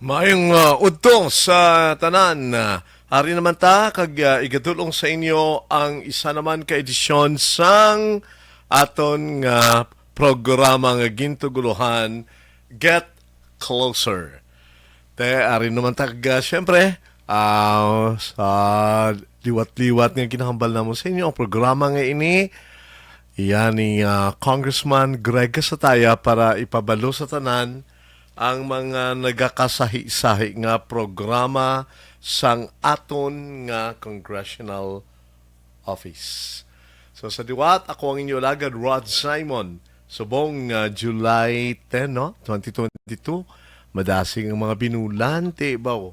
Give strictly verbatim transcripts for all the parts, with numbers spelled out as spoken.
Maayong, ah, udto sa tanan. Ah, ari naman ta kag, ah, igadulong sa inyo ang isa naman ka edisyon sang aton nga programa nga gintuguluhan, Get Closer. Te, ari naman ta kag, ah, siyempre, ah, sa liwat-liwat nga ginahambal namon sa inyo ang programa nga ini, iya ni, ah, Congressman Greg Casataya para ipabalo sa tanan ang mga nagakasahi-sahi nga programa sang aton nga congressional office. So, sa liwat, ako ang inyo alagad, Rod Simon. Subong nga July ten, no? Twenty twenty-two, madasig ang mga binulan, ti baw.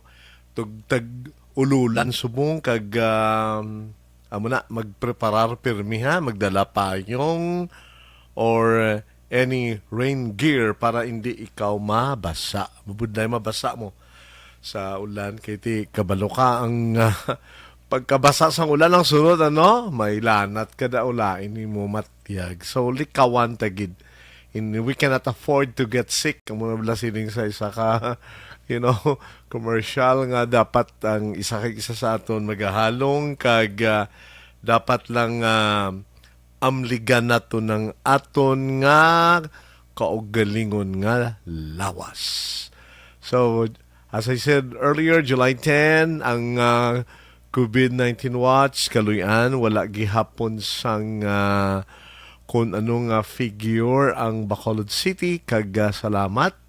Tugtag ululan subong kag, um, amo na, magpreparar pirmi, ha, magdala payong or any rain gear para hindi ikaw mabasa. Mabudlay mabasa mo sa ulan kay ti kabalo ka ang, ah, pagkabasa sang ulan ang sunod, ano, may lanat ka da ulain nimo matyag. So, likawan ta gid. In, we cannot afford to get sick. Amo na bala siling sa isa ka, you know, commercial nga dapat ang isa kag isa sa aton magahalong kag, ah, dapat lang, ah, amligan nato ng aton nga kaugalingon nga lawas. So, as I said earlier, July ten, ang, ah, covid nineteen watch, kaluy-an, wala gihapon sang, ah, kun ano nga figure ang Bacolod City, kag, ah, salamat.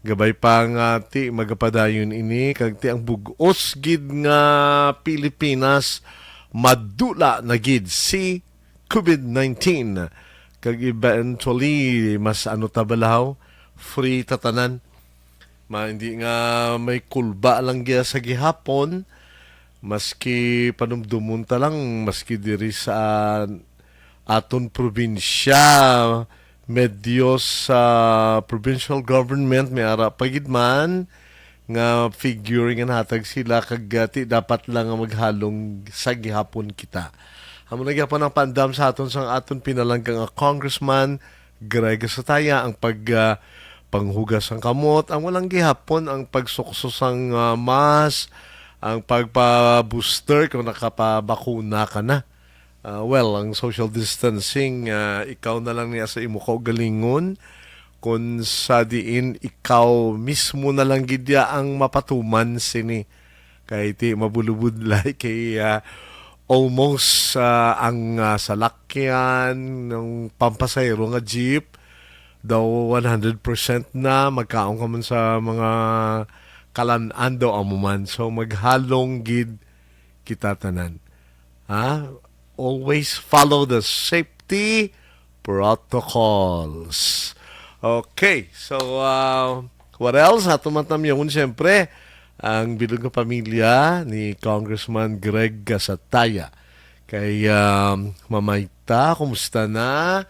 Gabay pa nga ti magapadayon ini, kag ti ang bug-os gid nga Pilipinas madula na gid si covid nineteen. Kag eventually, mas ano ta balahaw, free ta tanan. Ma, hindi nga may kulba lang gya sa gihapon, maski panumdumon ta lang, maski diri sa aton probinsya, medyo sa provincial government, may ara pa gid man nga figure nga nahatag sila, kag, ah, ti dapat lang nga maghalong sa gihapon kita. Amo na gihapon ang paandam sa aton sang aton pinalangga nga Congressman Greg Sataya, ang pag, ah, panghugas sang kamot, ang walang gihapon ang pagsukso sang, ah, mask, ang pagpa-booster kung nakapabakuna ka na. Ah, well, ang social distancing, ah, ikaw na lang niya sa imo kaugalingon, kung sa diin ikaw mismo na lang gid ya ang mapatuman sini. Kay ti mabulubudlay kay, ah, almost, ah, ang, ah, salakyan ng pampasahero nga jeep daw one hundred percent na, magkaon ka man sa mga kalan-an daw amo man. So, maghalong gid kita tanan. Ha? Always follow the safety protocols. Okay, so, uh, what else? Ato man tamyawon, siyempre, ang bilog nga pamilya ni Congressman Greg Gasataya. Kay, um, Mamayta, kumusta na?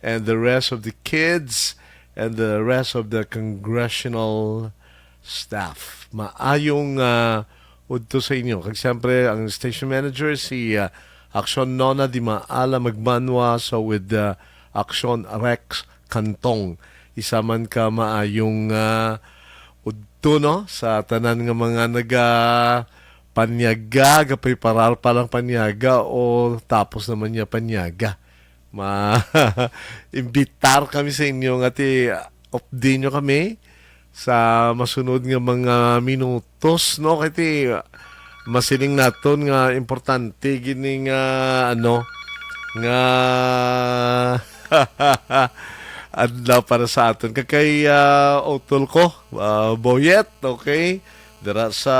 And the rest of the kids and the rest of the congressional staff. Maayong, ah, udto sa inyo. Kag siyempre, ang station manager, si, ah, Aksyon Nona Di Maala Magmanwa, so with, ah, Aksyon Rex Cantong. Isa man ka maayong, ah, udto, no, sa tanan nga mga naga panyaga, gapreparar pa lang panyaga o tapos naman niya panyaga. Ma-, imbitar kami sa inyo nga ti update nyo kami sa masunod nga mga minutos, no? Kay ti masiling naton nga importante gini nga, ano, nga adlaw para sa aton. Kag kay, ah, utol ko, ah, Boyet, okay? Dira sa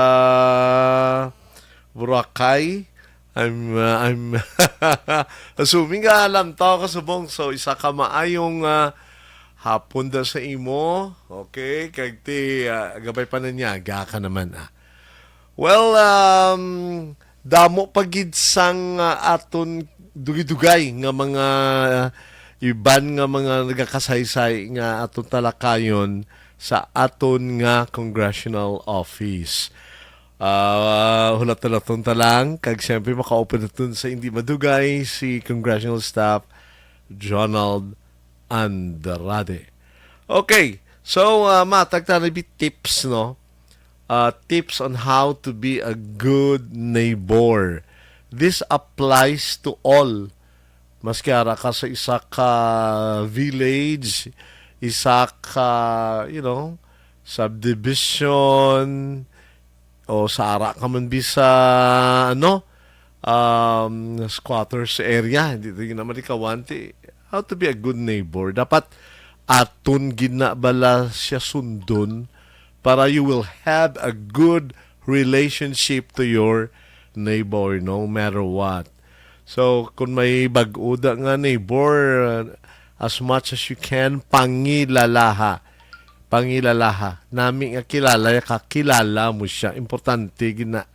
Boracay. I'm, uh, I'm assuming nga alam to ako subong. So, isa ka maayong, uh, hapon da sa imo. Okay? Kag ti, uh, gabay pananyaga ka naman, ah. Well, um, damo pa gid sang, uh, aton dugay-dugay nga mga, uh, iban nga mga nagakasaysay nga aton talakayon sa aton nga congressional office. Ah, hulat-hulaton ta lang, kag siyempre makaupod naton sa hindi madugay si Congressional Staff Ronald Andrade. Okay, so, ah, matag ta na bit tips, no? uh, tips on how to be a good neighbor. This applies to all. Maski ara ka sa isa ka village, isa ka, you know, subdivision, o sa ara ka man bisa, ano, um, squatters area, hindi tayo naman ikawanti. How to be a good neighbor? Dapat aton gid na bala siya sundon para you will have a good relationship to your neighbor no matter what. So, kung may bag-o da nga neighbor, uh, as much as you can, pangilalaha. Pangilalaha. Nami nga kilala ka, kilala mo siya. Importante gid na.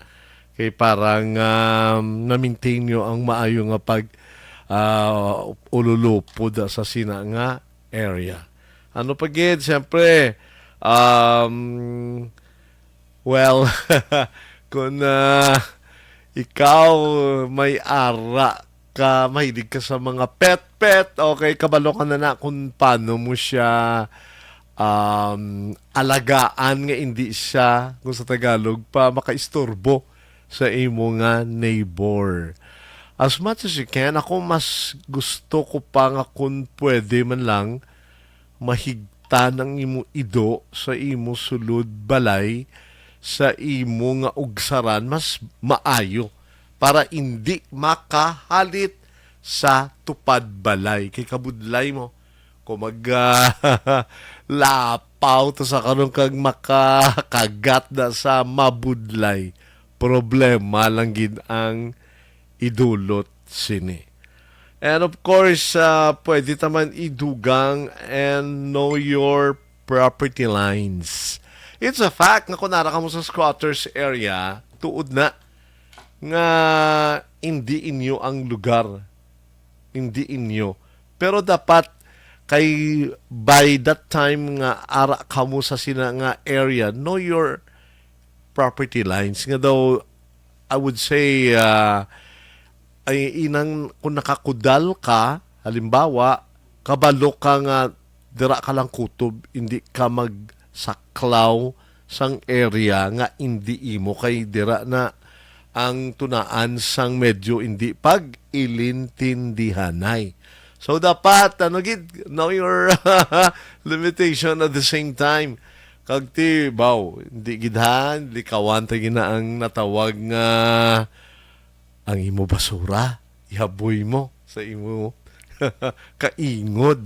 Kay parang, um, na-maintain nyo ang maayo nga pag, ah, ululupod sa sina nga area. Ano pa gid? Siyempre, um, well, kung, ah, ikaw may ara ka, mahilig ka sa mga pet-pet, okay, kabalo ka na na kung paano mo siya, um, alagaan nga hindi siya, kung sa Tagalog pa, makaistorbo sa imo nga neighbor. As much as you can, ako mas gusto ko pa nga kung pwede man lang, mahigtan ang imo ido sa imo sulod balay, sa imo nga ugsaran, mas maayo para indi makahalit sa tupad balay. Kay kabudlay mo, kung mag, ah, lapaw to sa karon kag makakagat na sa mabudlay, problema lang gid ang idulot sini. And of course, ah, pwede ta man idugang and know your property lines. It's a fact nga kung ara ka mo sa squatters area, tuod na nga hindi inyo ang lugar. Hindi inyo. Pero dapat kay by that time nga ara ka mo sa sina nga area, know your property lines. Nga daw, I would say, ah, ay inang kung nakakudal ka, halimbawa, kabalo ka nga dira ka lang kutob, hindi ka magsaklaw sang area nga hindi imo, kay dira na ang tunaan sang medyo hindi pag-ilintindihanay. So, dapat, ano gid, know your limitation at the same time. Kag ti, baw, hindi gid ha, likawan ta gina ang natawag nga ang imo basura, ihaboy mo sa imo kaingod.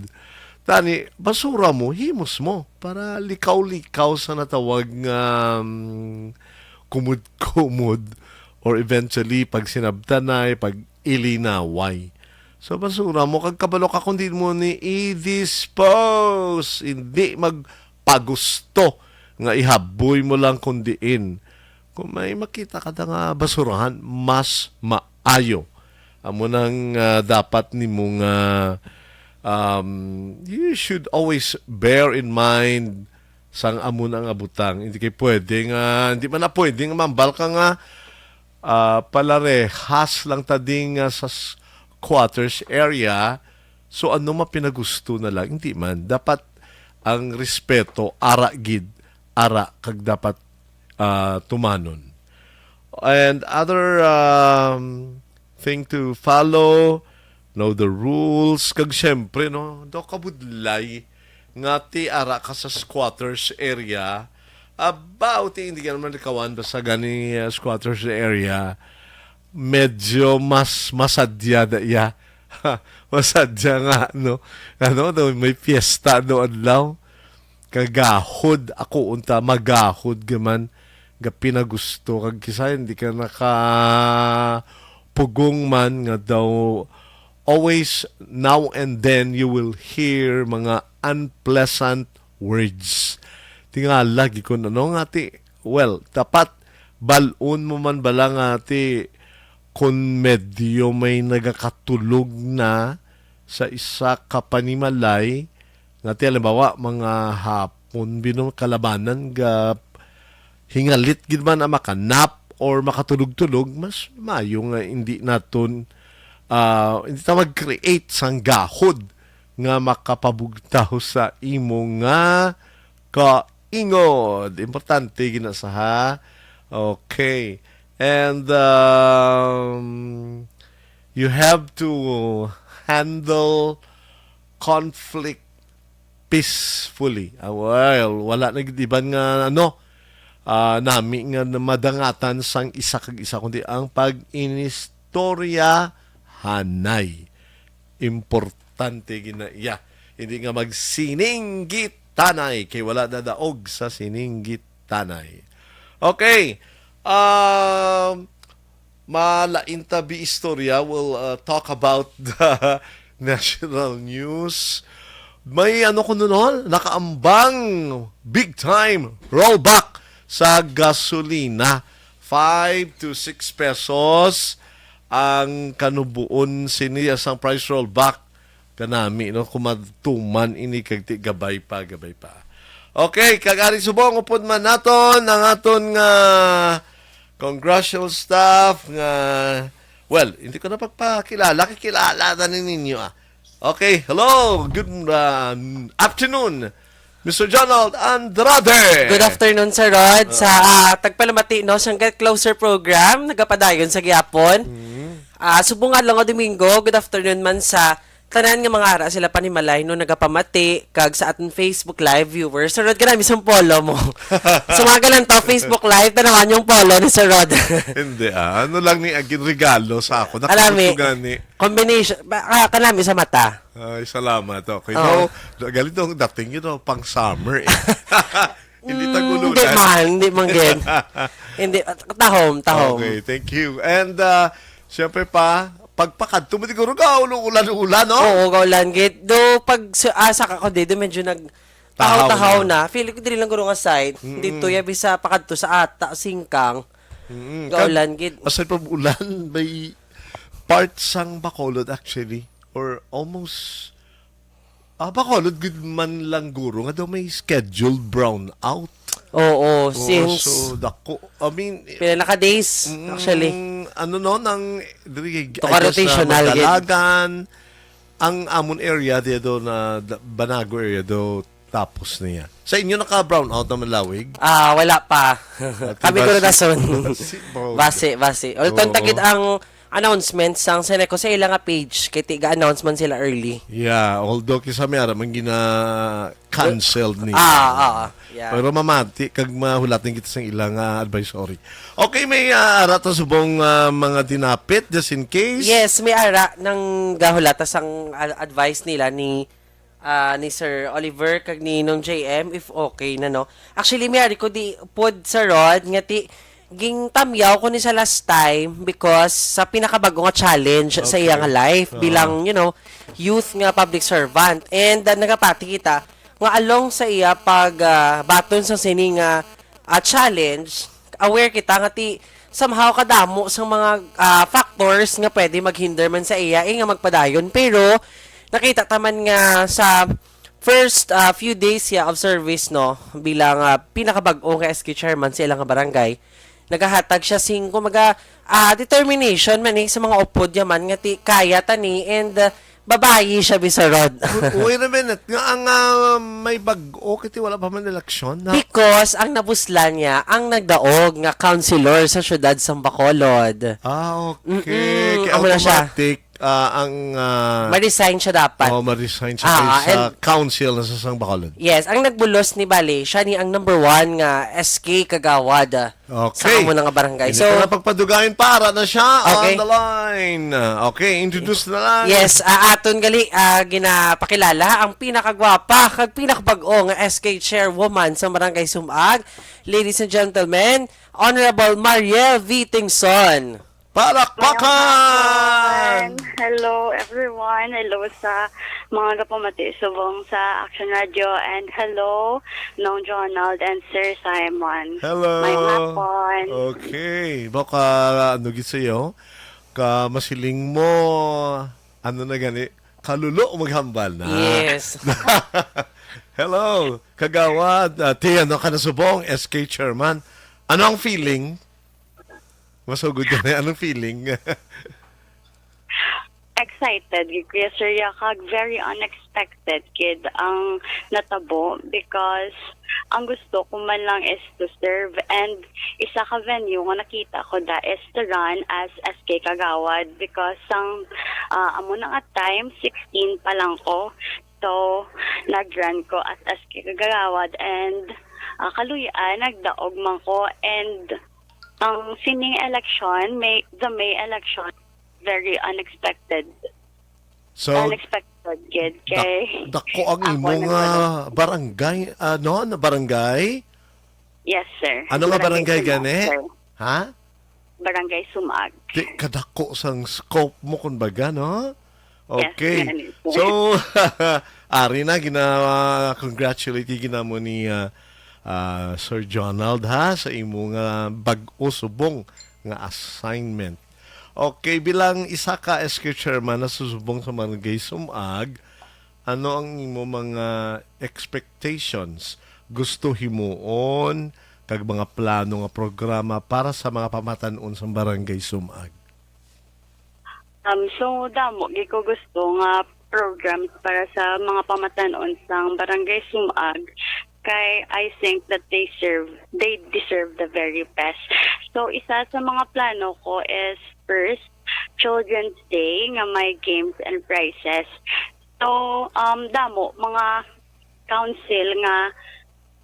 Tani, basura mo, himos mo para likaw-likaw sa natawag nga, mm, kumod-kumod or eventually pag sinabtanay, pag ilinaway. So, basura mo, kag kabalo ka kung di mo ni i-dispose, hindi magpagusto nga ihaboy mo lang kung diin. Kung may makita ka na nga basurahan, mas maayo. Amo nang, ah, dapat nimo nga, um, you should always bear in mind sang amo na nga butang. Hindi kay pwede nga, hindi man na pwede nga mambal ka nga, ah, palarehas lang ta ding, ah, sa s-, quarters area. So, ano mapinagusto na lang? Hindi man. Dapat ang respeto, ara gid, ara kag dapat, ah, tumanon. And other, um, thing to follow, know the rules. Kag siyempre, no, daw kabudlay nga ti ara ka sa squatters area. About, ti, hindi ka naman likawan basta gani, uh, squatters area. Medyo mas masadya da iya. Masadya nga, no? Ano, daw may fiesta do adlaw. Kagahod ako unta, magahod gaman, ga pinagusto, kag kisa hindi ka naka pugong man nga daw, always now and then you will hear mga unpleasant words. Tingala gid kun ano nga ti, well, dapat bal-on mo man bala nga ti kun medyo may nagakatulog na sa isa ka panimalay, nga ti, halimbawa, mga hapon, bino, kalabanan, ga, hingalit gid man ang makanap or makatulog-tulog, mas maayo nga hindi naton, ah, hindi ta mag-create sang gahod nga makapabugtaw sa imo nga ka ingod. Importante gina sa ha. Okay. And um, you have to handle conflict peacefully. Ah, well, wala na gid iban nga ano, ah, nami nga madangatan sang isa kag isa, kundi ang pag-inistoryahanay. Importante gina iya. Hindi nga magsininggitanay kay wala na daog sa sininggitanay. Okay. Um, malain tabi istorya. We'll uh, talk about the national news. May ano ko nun, nakaambang big time rollback sa gasolina. Five to six pesos ang kanubuon sini sang price rollback kanami, no? Kung matuman ini kag ti-, gabay pa, gabay pa. Okay, kag ari subong upod man naton ang aton nga congressional staff nga, well, hindi ko na pagpakilala, kakilala na ni ninyo, ah. Okay, hello, good uh, afternoon, Mister Jonald Andrade. Good afternoon, Sir Rod. Sa ah, Tagpalamati, no, sa Get Closer program, nagapadayon sa gihapon. Ah, subong adlaw nga Domingo, good afternoon man sa tanan nga mga ara sila panimalay, no, nagapamati, kag sa aton Facebook Live viewers. Sir Rod, kanami sang polo mo. Sa mga galantaw, Facebook Live, tanawan yung polo ni Sir Rod. Hindi ah. Ano lang ni agin regalo sa ako? Alami. Nakabot ko gani. Combination, ba, ah, kanami sa mata. Ay, salamat. Okay. Oo. No, galing tong dating yun, oh, pang summer eh. Hindi Mm, tag-ulan. Hindi man, hindi man gid. Hindi, at tahom, tahom. Okay, thank you. And uh, siyempre pa, pagpakadto mo siguro ka, ulo-ulan-ulan, no? Oo, gaulan gid. Do, pag su- ah, saka ko dito, medyo nag Tahaw tahaw-tahaw na. Na. Feeling ko dili lang guro nga side. Mm-mm. Dito, yabi sa pakadto sa ata, singkang. Mm-mm. Gaulan Kag-, gid. Aside from ulan, may part sang Bacolod actually, or almost, ah, Bacolod gid man lang guro nga daw may scheduled brownout. Oo, Oo, since so dako. I mean, pila na ka days, mm, actually. Ano no, nang, diri, I guess, na Tuka rotational gid. Magdalagan, ang amon area diya do na da-, Banago area do tapos niya. Sa inyo naka-brown out naman lawig? Ah, wala pa. At Kami basi-, guro dason. Basi, bro. Basi, basi. O, Oo. Kontak gid ang announcement sang Seneco sa ila nga page kay tiga-announce man sila early. Yeah, although kisa may ara man gina-cancelled ni. Ah, ah, ah. Yeah. Pero mamati kag mahulatin kita sang ila nga advisory. Okay, may ah, ara ta subong ah, mga dinapit just in case. Yes, may ara nang gahulata sang ah, advice nila ni ah, ni Sir Oliver kag ni Nong J M, if okay na, no? Actually, may ari ko di pod sa Rod nga ti gingtamyaw ko ni sa last time because sa pinakabag-o nga challenge sa Okay. Iya nga life Oo. Bilang, you know, youth nga public servant. And ah, nagapati kita nga along sa iya pag ah, baton sa sini nga ah, challenge, aware kita nga ti somehow kadamo sang mga ah, factors nga pwede maghinder man sa iya eh, nga magpadayon. Pero nakita ta man nga sa first ah, few days siya of service, no, bilang ah, pinakabag-o nga S K chairman sa ilang barangay, nagahatag siya sing, kumbaga, ah, determination man eh, sa mga upod niya man nga ti kaya tani and ah, babayi siya, Bisarod. U-, wait a minute. Nga ang ah, may bag-o, kiti wala pa man eleksyon. Na- Because ang nabuslan niya, ang nagdaog nga councilor sa syudad sang Bacolod. Ah, okay. Mm-mm, Kaya amo na siya. Automatic, ah, ang ah, Ma-resign siya dapat. Oh, ma-resign siya Ah, kay sa and council na sa sang Bacolod. Yes, ang nagbulos ni Bali, siya ni ang number one nga S K kagawad. Okay. Sa amo na nga barangay. Hindi So, ko na pagpadugayon pa, ara na siya Okay. On the line. Okay, introduce na lang. Yes, ah, aton gali ah, ginapakilala ang pinakagwapa kag pinakabag-o nga S K chairwoman sa Barangay Sumag. Ladies and gentlemen, Honorable Mariel V. Tingson. Palakpakan! Mayong hapon! Hello, everyone. Hello sa mga gapamati subong sa Action Radio. And hello, Nong Jonald and Sir Simon. Hello. Mayong hapon. Okay. Baka ano gid sa'yo? Ka masiling mo, ano na gani? Kalulo maghambal na. Yes. Hello, Kagawad. Uh, ti, ano ka na subong? S K Chairman. Ano ang feeling? Masugod ka na. Anong feeling? Excited gid, Kuya Surya, kag very unexpected gid ang natabo, because ang gusto ko man lang is to serve, and isa ka venue nga nakita ko da is to run as S K Kagawad, because sang, ah, amo na nga time, sixteen pa lang ko. So, nag-run ko as S K Kagawad, and, ah, kaluy-an, nagdaog man ko, and ang sining election, May, the May election, very unexpected. So, unexpected gid, dak-, kay dako ang ako imo nang nga wala. Barangay, ano, na barangay? Yes, sir. Ano nga barangay, barangay Sumaag, gani? Sir. Ha? Barangay Sumaag. Di, kadako sang scope mo, kumbaga, no? Yes, okay. Gani, sir. So, ari na, gina-congratulate gid namo ni, ah, ah, Sir Jonald, ha, sa imo nga bag-o subong nga assignment. Okay, bilang isa ka S K chairman na susubong sa Barangay Sumaag, ano ang imo mga expectations, gusto himuon, kag mga plano nga programa para sa mga pamatan-on sa Barangay Sumaag? Um, so, damo gid ko gusto nga programs para sa mga pamatan-on sang Barangay Sumaag, kay I think that they serve, they deserve the very best. So, isa sa mga plano ko is first, Children's Day nga may games and prizes. So, um, damo mga council nga,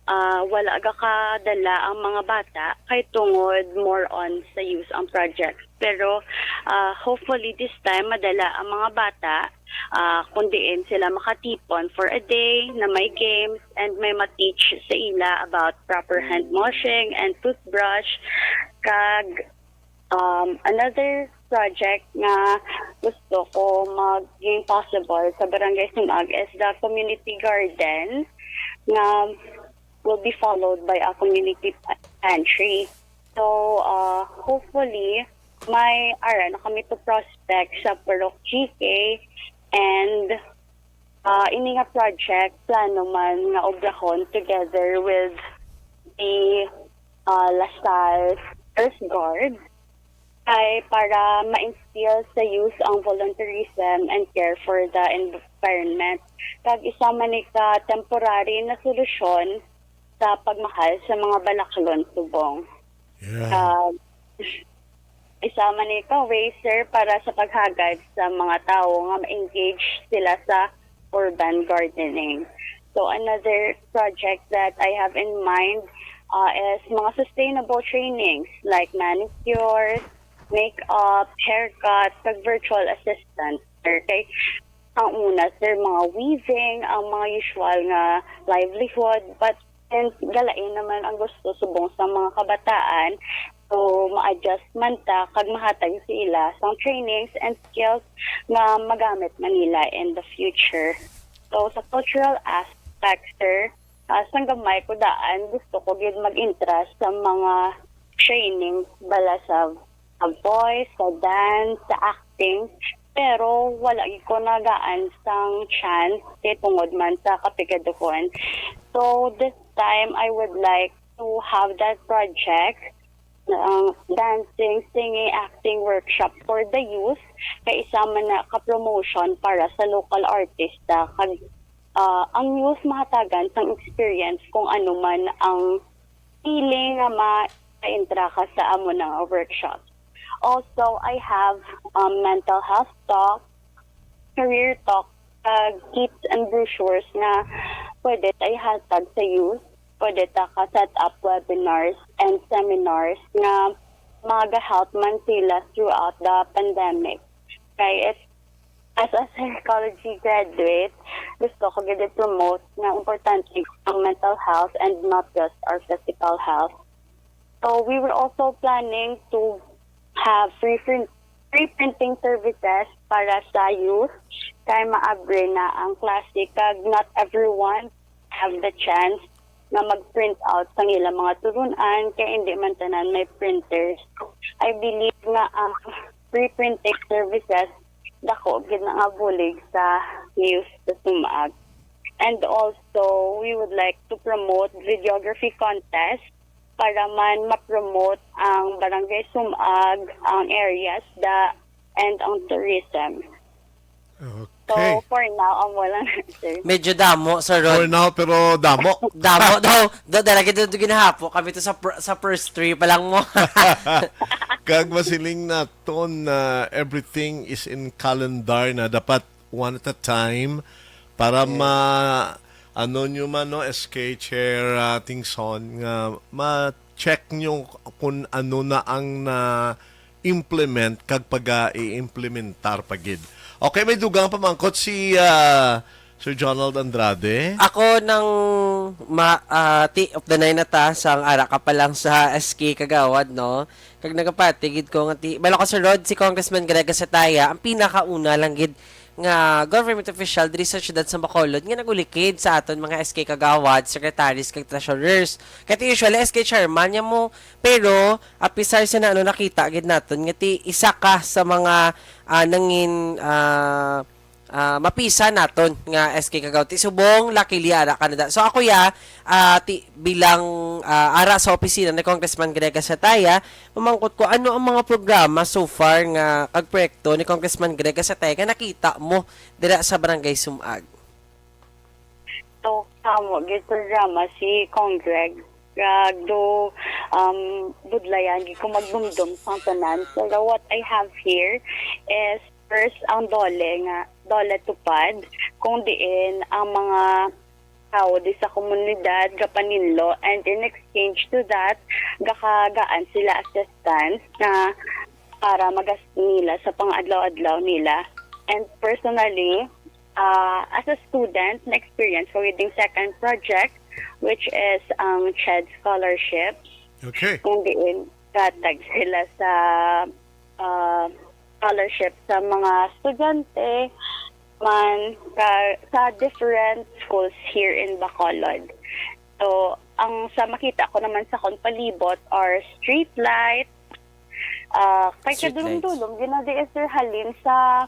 ah, wala gakadala ang mga bata kay tungod more on sa youth ang project. Pero, ah, hopefully this time madala ang mga bata, ah, kung diin sila makatipon for a day na may games and may ma-teach sa ila about proper hand washing and toothbrush. Kag, um, another project nga gusto ko maging possible sa Barangay Sumaag is the community garden nga will be followed by a community pa-, pantry. So, uh, hopefully, may ara na kami to prospect sa Purok G K, and, uh, ini nga project, plano man nga obrahon together with the, uh, La Salle Earth Guard, kay para ma-instill sa youth ang volunteerism and care for the environment. Kag isa man ni ka temporary na solusyon sa pagmahal sa mga balaklon subong. Yeah. Kag isa man ni ka way, sir, para sa paghagad sa mga tawo nga ma-engage sila sa urban gardening. So, another project that I have in mind, uh, is mga sustainable trainings like manicure, makeup, haircut, kag virtual assistant. Sir, kay ang una, sir, mga weaving, ang mga usual nga livelihood, but since galain naman ang gusto subong sa mga kabataan, so ma-adjust man ta kag mahatag sa ila sang trainings and skills nga magamit man nila in the future. So, sa cultural aspect, sir, ah, sang gamay ko daan, gusto ko gid mag-interest sa mga training bala sa, sa voice, sa dance, sa acting. Pero wala gid ko nagaan sang chance kay tungod man sa kapigaduhon. So, this time, I would like to have that project, ang dancing, singing, acting workshop for the youth, kay isa man na ka promotion para sa local artista. Kag, ah, ang youth mahatagan sang experience kung ano man ang feeling nga ma-, ma-intra ka sa amo na nga workshop. Also, I have, um, mental health talk, career talk, kag tips and brochures nga pwede ta ihatag sa youth. Pwede ta ka set up webinars and seminars nga maga-help man sila throughout the pandemic. Kay if, as a psychology graduate, gusto ko gid i-promote nga importante ang mental health and not just our physical health. So, we were also planning to have free print, free printing services para sa youth, kay maabre na ang klase, kag not everyone have the chance nga mag-print out sang ilang mga tulun-an, kay hindi man tanan may printers. I believe nga ang free printing services, dako gid na nga bulig sa youth sa Sumaag. And also, we would like to promote videography contest para man ma-promote ang Barangay Sumaag, ang areas da, and ang tourism. So, okay. For now, amo lang, sir. Medyo damo, Sir Rod. For now, pero damo. Damo daw. Do, dala kita ito ginahapo. Kami to sa, pr- sa first three pa lang mo. Kag masiling naton na everything is in calendar na dapat one at a time para ma ano nyo man, no, S K Chair uh, Tingson, nga ma-check nyo kung ano na ang na implement kag pag-i-implementar pa gid. Okay, may dugang pamangkot si uh, Sir Jonald Andrade. Ako nang ma, uh, ti of the nine na ta, sang ara ka pa lang sa S K Kagawad, no? Kag nagapatigid ko nga ti, bala ko, Sir Rod, si Congressman Greg Sataya, ang pinakauna lang gid nga government official diri sa siyudad sa Bacolod nga nagulikid sa aton mga S K Kagawad, secretaries kag treasurers. Kay ti usually S K chairman niya mo, pero apisar sa na ano nakita gid naton nga ti isa ka sa mga uh, nangin uh, uh, mapisa naton nga S K Kagawad. Ti subong, luckily ara ka na da. So ako ya, uh, ti, bilang uh, ara sa opisina ni Congressman Grega Sataya, mamangkot ko ano ang mga programa so far nga kag proyekto ni Congressman Grega Sataya nga nakita mo dira sa Barangay Sumag. So, kamo gid programa si Congreg. Kag do um, budlayan gid ko magdumdum sa tanan. Pero what I have here is first ang DOLE nga DOLE Tupad, kung diin ang mga tao di sa komunidad gapaninlo, and in exchange to that, gakagaan sila assistance na para magasto nila sa pang-adlaw-adlaw nila. And personally, uh, as a student, na-experience ko with the second project, which is ang CHED Scholarship. Okay. Kung diin, gatag sila sa uh, scholarship sa mga estudyante man ka, sa different schools here in Bacolod. So, ang sa makita ko naman sa kon palibot are street light, uh, kay kadulong-dulong, ginadi is sir halin sa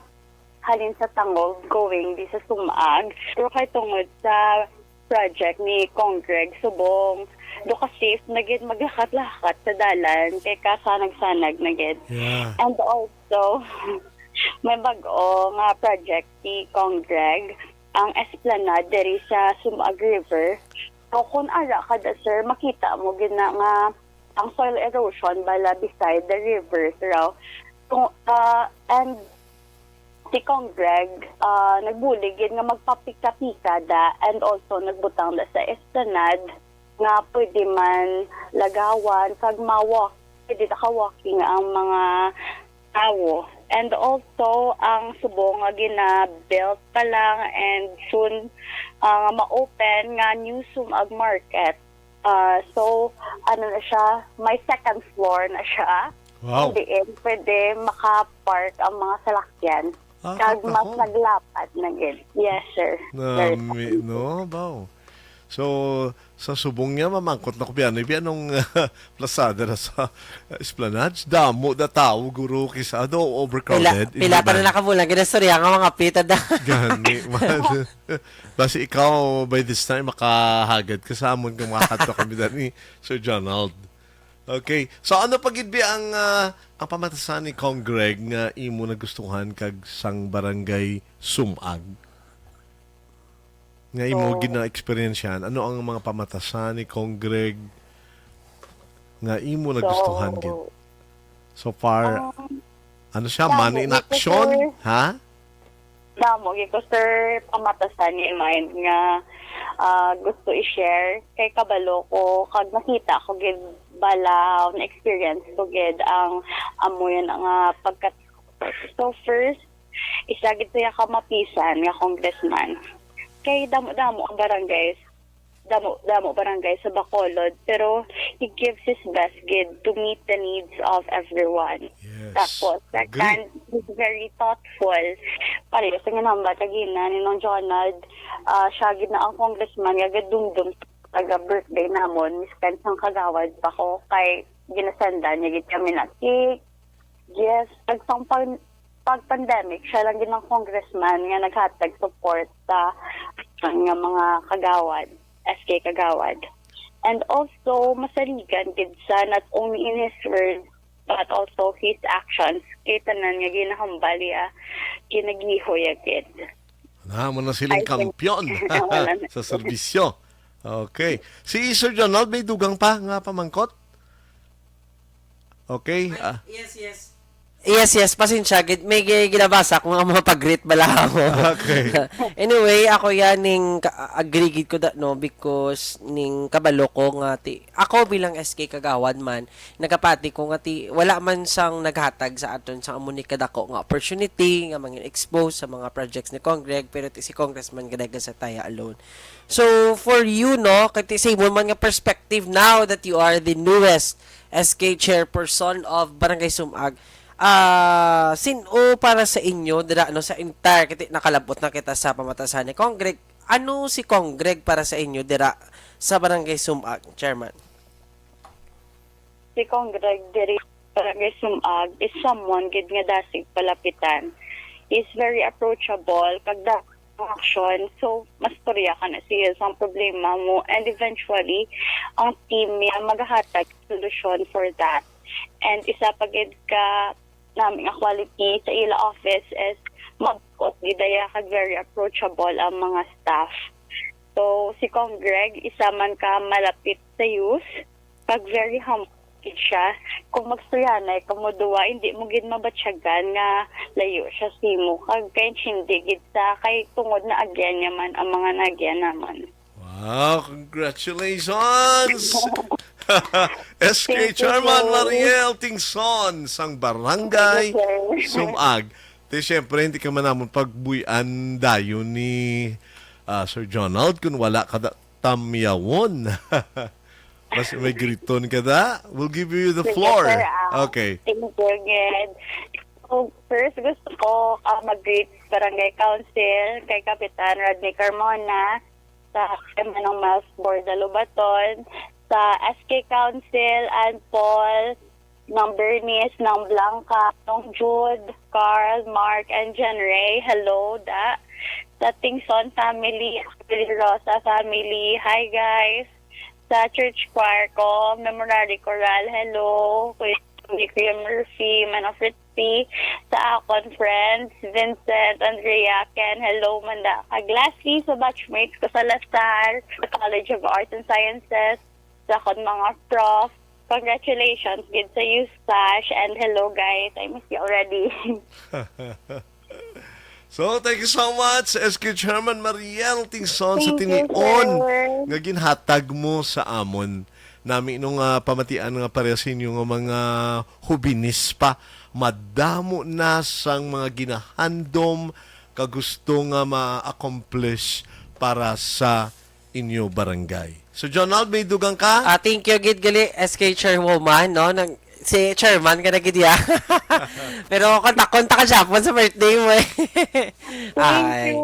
halin sa Tangog going di sa Sumag. Pero kay tungod sa project ni Congreg subong do ka safe na gid maglakat-lakat sa dalan kay kasanag-sanag na gid. Yeah. And also, may bag-o nga project si Congreg, ang Esplanade diri sa Sumag River. So kung ara ka da sir, makita mo gid na nga ang soil erosion bala beside the rivers raw. Kung, uh, and si Congreg uh, nagbulig gid nga magpapika-pika da and also nagbutang da sa Esplanade nga pwede man lagawan kag ma-walk, pwede ka walking ang mga tawo. And also, ang subong nga gina-built pa lang and soon uh, nga ma-open nga New Sumag Market. Uh, so, ano na siya, may second floor na siya. Wow. Diin, pwede maka-park ang mga salakyan. Ah, Kag mas naglapad na gid. Yes, sir. Nami, no? Wow. So, sa subong niya, mamangkot na ko biya. Biya nung uh, plasada na sa Esplanade. Damo na tao, guro, kisa do overcrowded. Pila, pila pa na nakabulan. Ginastorya nga mga pita da. Gani, man. Basi ikaw, by this time, makahagad ka sa amon kung makakadto kami dani, Sir Jonald. Okay. So, ano pa gid ang uh, ang pamatasan ni Congreg nga imo nagustuhan kag sang barangay Sumag? Nga imo so, gina-experiencean? Ano ang mga pamatasan ni Congreg nga imo nagustuhan so, gid? So far, um, ano siya, man in action? Ha? Damo gid ko, sir, pamatasan ni mind nga uh, gusto i-share kay kabalo ko kag nakita ko gid bala na experience ko gid ang amo yun nga pagkat so first isa gid siya ka mapisan nga congressman kay damo-damo ang barangays damo damo barangay sa Bacolod, pero he gives his best gid to meet the needs of everyone. Yes. Tapos, second, he's very thoughtful. Pareho sa ginhambal kagina ni Nong Jonald, uh, siya gid na ang congressman nga gadumdum taga birthday namon, miskan sang kagawad pa ko kay ginasendan niya gid kami na cake, Yes, nagsang pag, pag pandemic, siya lang gid ang congressman nga naghatag support sa nga mga kagawad, S K kagawad. And also, masaligan gid sa not only in his words, but also his actions. Kay tanan nga ginahambal niya, ginagihoy agad. Na, mo na siling I think kampiyon wala na. Sa serbisyo. Okay. Si Sir Jonald, may dugang pa nga pamangkot? Okay. Ay, ah. Yes, yes. Yes, yes. Pasensya. Gid, may gi-, ginabasa ko nga mga pag-greet bala ako. Okay. Anyway, ako yan ning ka-, agree gid ko da, no, because ning kabalo ko nga ti-, ako bilang S K kagawad man, nagapati ko nga ti-, wala man sang naghatag sa aton sa amo ni kadako nga opportunity nga mangin-expose sa mga projects ni Congreg, pero ti-, si Congressman Greg sa taya alone. So, for you, no, kay ti-, sa imo man nga perspective now that you are the newest S K chairperson of Barangay Sumag, ah, sin-o para sa inyo dira, no, sa entire, kay ti-, nakalabot na kita sa pamatasan ni Congreg. Ano si Congreg para sa inyo dira sa Barangay Sumag, Chairman? Si Congreg diri Barangay Sumag is someone gid nga dasig palapitan. He's very approachable, kag da-, action. So, mastorya ka na siya sang problema mo. And eventually, ang team niya maghatag solusyon for that. And isa pa gid ka nami nga quality sa ila office is mabkot gid daya kag very approachable ang mga staff. So, si Cong Greg, isa man ka malapit sa youth, pag very humble gid siya. Kung magstoryahanay kamo duwa, hindi mo gid mabatyagan nga layo siya sa imo. Kag kaintindi gid sa kay tungod na agyan niya man ang mga naagyan namon. Wow, congratulations! S K Thank you, Chairman sir. Mariel Tingson sang Barangay Thank you, sir. Sumag. Te, siyempre, hindi ka man namon pagbuy-an dayon ni, ah, Sir Jonald kung wala ka da-, tamyawon. Mas may griton ka da? We'll give you the Sige, floor. Sir, ah, Okay. Thank you, Ged. So, first, gusto ko, ah, mag-greet Barangay Council kay Kapitan Rodney Carmona, sa kay Manong Miles Borda Lobaton, sa S K Council and Paul, Nang Bernice, Nang Blanca, Nong Jude, Carl, Mark, and John Ray. Hello, da. Sa Tingson family, Aquilin Rosa family. Hi, guys. Sa church choir ko, Memorare Chorale. Hello. Kuya Tony, Kuya Murphy, Manong Fritzy. Sa akon friends, Vincent, Andrea, Ken. Hello, manda. Kag lastly, sa batchmates ko sa Lasal, sa College of Arts and Sciences, sa akon mga prof. Congratulations gid sa USASH, and hello, guys. I miss you already. So, thank you so much, S K Chairman Mariel Tingson, sa Thank you, tinion sir. Nga ginhatag mo sa amon. Nami nung, ah, pamatian nga pareha sa inyo nga mga hubinis pa, madamo na sang mga ginahandom ka gusto nga ma-accomplish para sa inyo barangay. So, Jonald, may dugang ka? Ah, thank you gid gali, S K Chairwoman, no? Nang, si Chairman ka na gid, ya. Pero kontak-kontak ka siya po sa birthday mo, eh. Thank Ay. you.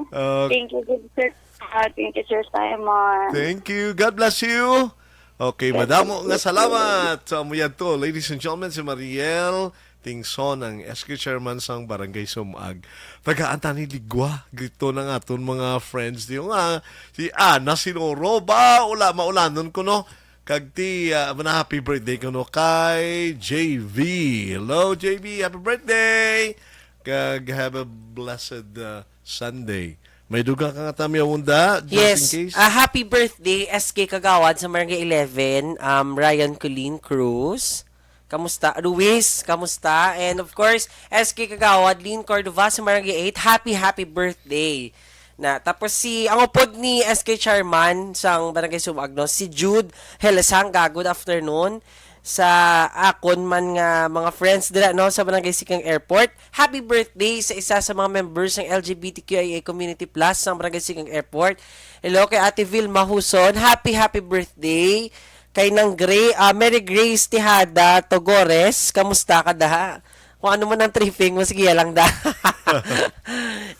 Okay. Thank you, good sir. Ah, thank you, Sir Simon. Thank you. God bless you. Okay, God madamo bless nga you. Salamat sa amo yadto, ladies and gentlemen, si Mariel Tingson, ang S K chairman sang Barangay Sumag. Tagaan ta ni ligwa, grito ng aton mga friends diyo nga, si Ana Sinoro ba, ula, maulanon ko, no? Kag ti, ah, mana happy birthday ko, no, kay J V. Hello, J V, happy birthday! Kag have a blessed, uh, Sunday. May dugang ka nga tamyaw, Unda, just Yes. in case. Ah, happy birthday, S K Kagawad sa Barangay eleven, um, Ryan Colleen Cruz. Kamusta? Luis, kamusta? And of course, S K Kagawad, Lynn Cordova sa Barangay eight. Happy, happy birthday. Na, tapos si, ang upod ni S K Chairman sang Barangay Sumag, no, si Jude Helesanga, good afternoon. Sa akon man nga mga friends dira, no, sa Barangay Siquijeng Airport. Happy birthday sa isa sa mga members ng L G B T Q I A Community Plus sa Barangay Siquijeng Airport. Hello kay Ate Vilma Huson. Happy, happy birthday. Kay Nang Gray, ah, Mary Grace Tejada Togores. Kamusta ka, da? Kung ano man ang tripping mo, sige lang, da.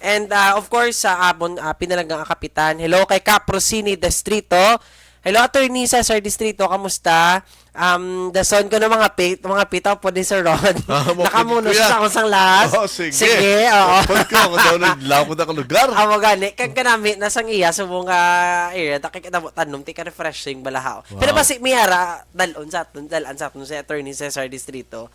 And, ah, of course, sa amon, ah, pinalanggang kapitan. Hello kay Caprosini Destrito. Hello, Attorney Cesar Distrito. Kamusta? Um, dason ko na mga pit, mga pita po ni Sir Rod. Ah, mga Nakamuno pit, siya kuya. Sa akong sanglas. Oh, sige. Sige, oo. Pagod ko, ako daw naglaw ko na ka lugar. Amo gani, kag kanami na sang iya sa mga area, ta kay kadamo tanom, ti ka refreshing balahaw. Pero Wow. Basi may ara, dalon sa aton, dalan sa aton si Attorney Cesar Distrito.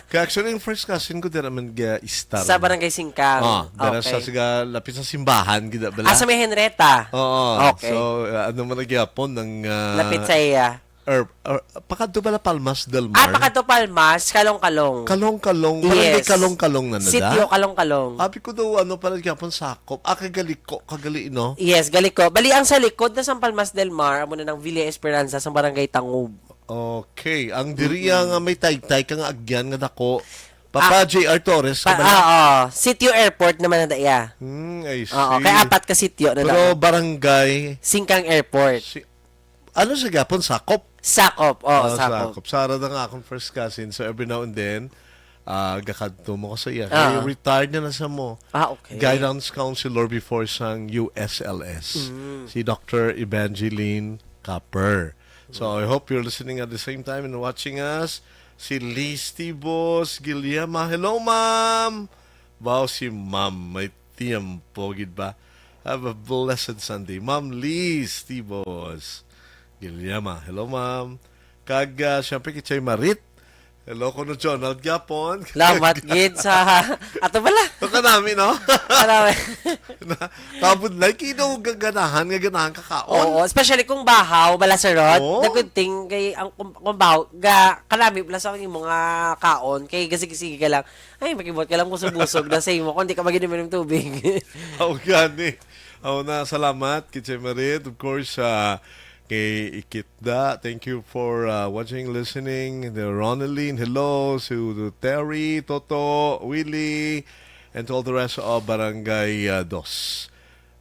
Kaya actually, yung first cousin ko, dira man ga istar. Sa Barangay Singkang. Ah, dira sa Okay. siga, lapit sa simbahan, gida bala. Ah, sa may Henretta? Oo. Okay. So, uh, ano man nagyapon ng, uh, Lapit sa iya. Or, or, pakadto bala Palmas del Ah, Mar? Pakadto Palmas, Kalong-Kalong. Kalong-Kalong. Barangay Yes. Kalong-Kalong na na da? Sitio Kalong-Kalong. Abi ko daw, ano pala gyapon sakop. Ah, kagaliko, kagali, no? Yes, galiko. Bali, ang sa likod na sa Palmas del Mar, amo na ng Villa Esperanza, sa Barangay Tangub. Okay. Ang diri Mm-mm. nga may taytay ka nga agyan nga dako. Papa Ah, J R Torres, pa, ka bala? Ah, oo. Sitio Airport naman na iya. Hmm, I Oo, see. Kaya apat ka sitio na Pero dako. Barangay Singkang Airport. Si, ano sa gyapon? Sakop? Sakop, oo, Ah, sakop. Sakop. Sara na nga akong first cousin. So, every now and then, ah, gakadto mo ko sa iya. Ah. Kay retired na na sa mo. Ah, okay. Guidance counselor before sang U S L S. Mm. Si Doctor Evangeline Capper. So, I hope you're listening at the same time and watching us. Si Liz Tibos Guillerma. Hello, ma'am! Wow, si ma'am. May tiempo, gid ba? Have a blessed Sunday. Ma'am Liz Tibos Guillerma. Hello, ma'am. Kag, ah, syempre, kay Chay Marit. Hello, kuno Jonald gyapon. Salamat gid sa ato pala. Ito ka namin, no? Salamat. Na, kabudlay, kino gaganahan, nga ganahan ka kaon? Oo, especially kung bahaw, bala, Sir Rod. Oo. The good thing, kay ang kung, kung bahaw, ga, kanami pala sa imo nga kaon, kay gasigi-sige ka lang. Ay, makibot ka lang, busog-busog na sa imo, kung di ka mag-inom ng tubig. Aw, gani. Aw na, salamat, Kitche Marit. Of course, ah, kay Ikitda, thank you for, ah, watching, listening. The Ronaldine, hello. Si Terry, Toto, Willie, and to all the rest of Barangay, ah, Dos.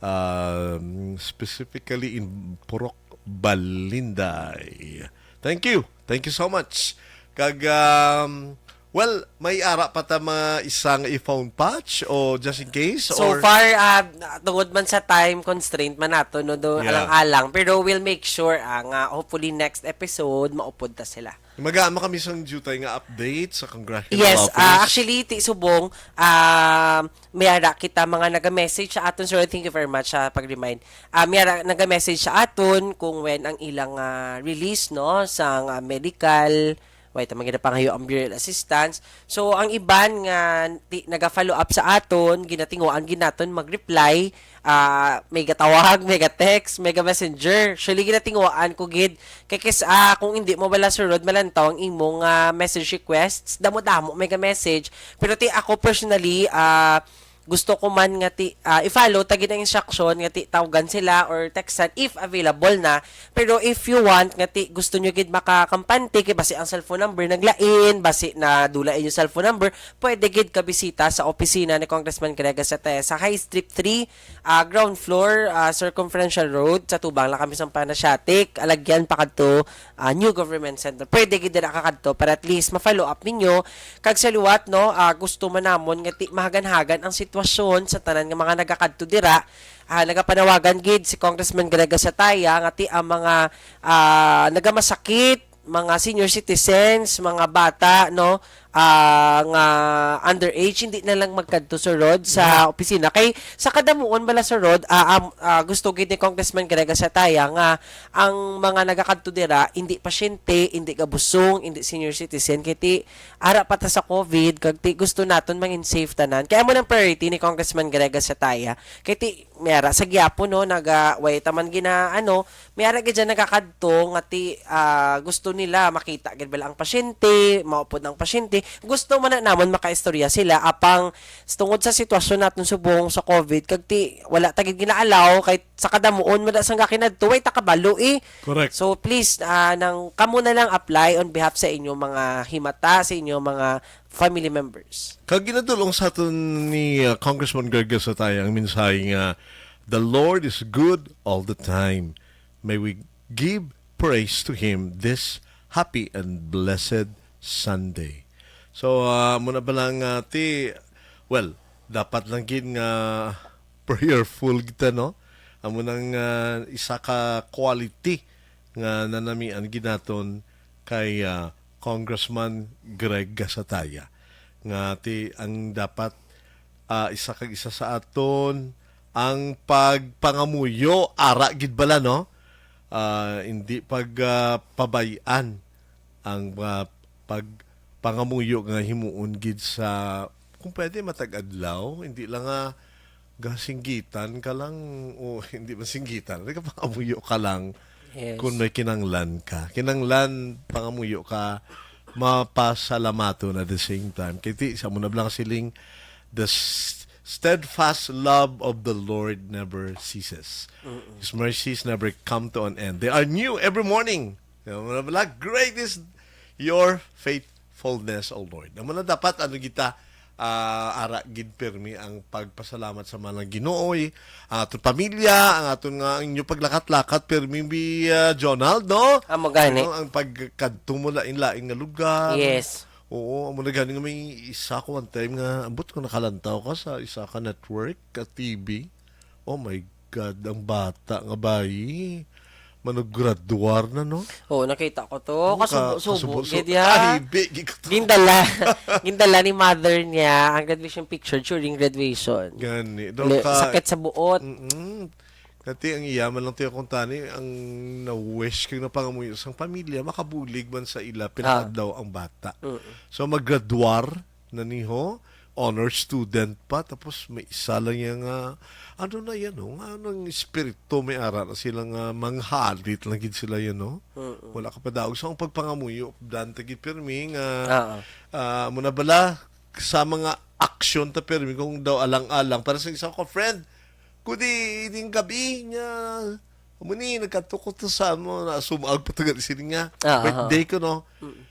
Um, specifically in Purok Balinday. Thank you. Thank you so much. Kag, um, well, may ara pa ta mga isang i-phone patch o just in case? So or far, ah, tungod man sa time constraint man nato, no, do, Yeah. alang-alang. Pero we'll make sure, ah, nga hopefully next episode, maupod ta sila. Magaan mo kami sang jutay nga update sa congressional Yes, office? Ah, actually, ti subong, ah, may ara kita mga naga-message sa aton, sir. Thank you very much sa pag-remind. Ah, may ara naga-message sa aton kung when ang ilang, ah, release, no, sa, ah, medical, wait, ang mga pangayo ang burial assistance. So, ang iban nga ti, naga-follow up sa aton, ginatinguan gid naton mag-reply, ah, may gatawag, may ga-text, may ga-messenger. Actually, ginatinguan ko gid. Kay kis-, ah, kung hindi mo bala, Sir Rod, malantaw ang imong, ah, message requests, damo-damo may ga-message. Pero ti ako personally, ah, gusto ko man nga ti, ah, i-follow ta gid ang instruction nga ti tawgan sila or textan if available na. Pero if you want nga ti gusto nyo gid makakampante, kay basi ang cellphone number naglain, basi nadula inyo cellphone number, pwede gid ka bisita sa opisina ni Congressman Greg Gatzatea sa High Street three, ah, ground floor, ah, Circumferential Road, sa tubang lang kami sa Panasiatic, alagyan pa kadto, ah, New Government Center. Pwede gid dira ka kadto para at least ma-follow up ninyo. Kag sa liwat, no, ah, gusto man namon nga ti mahaganhagan ang sitwasyon sa tanan nga mga nagakadto dira. Ah, nagapanawagan gid si Congressman Greg Gatzatea nga ti ang mga, ah, nagamasakit, mga senior citizens, mga bata, no, ah, nga underage, hindi na lang magkadto, Sir Rod, sa Yeah. opisina. Kay sa kadamuon bala, Sir Rod, ah, am-, ah, gusto gid ni Congressman Greg Gatzatea nga ang mga nagakadto dira, hindi pasyente, hindi gabusong, hindi senior citizen, kay ti ara pa ta sa COVID, kag ti gusto naton mangin safe tanan. Kaya mo nang priority ni Congressman Greg Gatzatea. Kay ti, may ara sa gyapon, no, naga, way taman gina, ano, may ara gid dyan nagakadto nga ti, ah, gusto nila makita gid bala ang pasyente, maupod ang pasyente. Gusto man na namon makaistorya sila, apang s-, tungod sa sitwasyon naton subong sa COVID, kag ti, wala ta gid gina-allow, kay sa kadamuon, wala sang gakinadto, way ta kabalo, eh. Correct. So, please, ah, nang, kamo na lang apply on behalf sa inyo mga himata, sa inyo mga family members. Kag ginadulong sa aton ni, uh, Congressman Greg Gatzatea ang mensahe nga, "The Lord is good all the time. May we give praise to Him this happy and blessed Sunday." So, uh, muna ba lang, uh, ti, well, dapat lang gid nga prayerful kita, no? Amo nang, uh, isa ka quality nga nanamian gid naton kay, ah, Congressman Greg Gasataya nga ti ang dapat, ah, isa kag isa sa aton ang pagpangamuyo, ara gid bala, no? Ah, hindi pag, ah, pabay-an ang, ah, pagpangamuyo nga himuon gid sa, kung pwede, matag adlaw, hindi lang nga gasinggitan ka lang o hindi man singgitan, nagapangamuyo ka lang Yes. kung may kinanglan ka. Kinanglan, pangamuyo ka, mapasalamaton at the same time. Kay ti, sa muna lang siling, the s- steadfast love of the Lord never ceases. His mercies never come to an end. They are new every morning. Yung mga bala, "Great is your faithfulness, O Lord." Ang mga dapat, ano kita, ah, ara gid pirmi ang pagpasalamat sa mga Ginooy, ang aton pamilya, ang aton nga inyo paglakat-lakat pirmi bi, ah, Jonald, no? Amo gani. Ano, ang pagkadto mo lain-lain nga lugar. Yes. Oo, amo na gani nga may isa ko one time nga, ambot ko nakalantaw ka sa isa ka network, ka T V. Oh my God, ang bata nga bayi. Manugradwar na, no? Oo, nakita ko to. Oo, ka- Kasubo-subo. Kasubo-subo. Gid ya. Kahibi, gid ko to. Gindala. Gindala ni mother niya ang graduation picture during graduation. Gani. Daw Li- ka- sakit sa buot. Mm-mm. Kati ang iya man lang tiyo kung tani, ang na-wish kag napangamuyo sang pamilya, makabulig man sa ila, Ah. pinakadlaw ang bata. Mm. So, maggraduar na niho, honor student pa, tapos may isa lang niya nga, ano na yan, no? Nga anong espiritu may ara na sila nga manghalit lang gid sila yan, no? Mm-mm. Wala ka pa daog. So, ang pagpangamuyo, dante gid pirmi nga, Ah. ah, amo na bala, sa mga aksyon ta pirmi, kung daw alang-alang, para sa isa ko friend, kundi ining gabi niya, amo ni, nagkadto ko to sa, amo, na sumag pa tagal sini nga, Ah, birthday ah. ko, no? Mm.